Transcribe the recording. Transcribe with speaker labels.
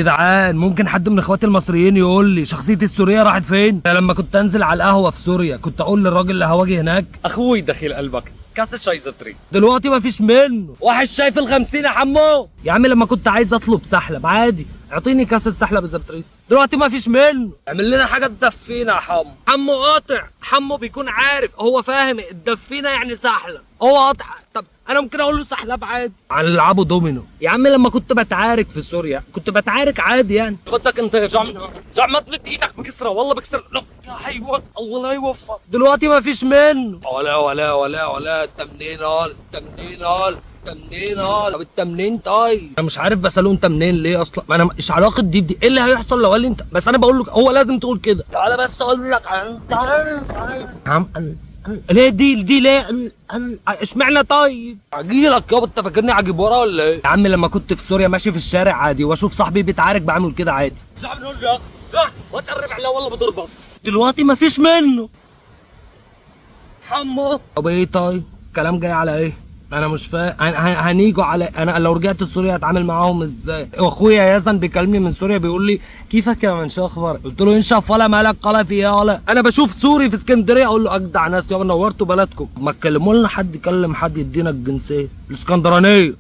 Speaker 1: جدعان، ممكن حد من اخواتي المصريين يقول لي شخصيتي السورية راحت فين؟ انا لما كنت انزل على القهوة في سوريا كنت اقول للراجل اللي هواجي هناك
Speaker 2: اخوي دخيل قلبك، كاسة شاي زتري.
Speaker 1: دلوقتي مفيش منه. واحد شاي في ال50 يا حمو. يا عم لما كنت عايز اطلب سحلب عادي، اعطيني كاسه سحلب اذا بتريد. دلوقتي مفيش منه. اعمل لنا حاجة تدفينا يا حمو. حمو قاطع، حمو بيكون عارف، هو فاهم الدفينه يعني سحلب، هو قاطع. طب انا ممكن اقول له سحلب عادي. هنلعبوا دومينو. يا عم لما كنت بتعارك في سوريا كنت بتعارك عادي يعني. بدك انت ارجع منها، ارجع مطلت ايدك بكسره، والله بكسر. لا يا حيوان، الله لا يوفق. دلوقتي مفيش منه. ولا ولا ولا ولا انت منين؟ قال انت منين؟ قال انت منين؟ قال طب انت منين؟ طيب انا مش عارف بساله انت منين ليه اصلا، ما انا ايش علاقة دي بدي؟ ايه اللي هيحصل لو قال لي انت؟ بس انا بقول له هو لازم تقول كده. تعالى بس اقول لك تعالى تعالى عم ليه دي دي ليه اشمعنى؟ طيب اجيلك يابا، انت فاكرني عجيب ورا ولا ايه؟ يا عم لما كنت في سوريا ماشي في الشارع عادي واشوف صاحبي بيتعارك بعمل كده عادي. صاحبي نقول له صح وتقرب عليه والله بضربك. دلوقتي مفيش منه. حمو طب ايه؟ طيب الكلام جاي على ايه؟ انا مش فاهم. هنيجوا على انا لو رجعت سوريا هتعامل معاهم ازاي؟ واخويا يزن بيكلمني من سوريا بيقول لي كيفك يا من، شو اخبارك؟ قلت له انشف ولا مالك قال في ايه ولا. انا بشوف سوري في اسكندرية اقول له اجدع ناس يابا، نورتوا بلدكم. ما تكلموا لنا حد، يكلم حد يدينا الجنسية الاسكندرانية.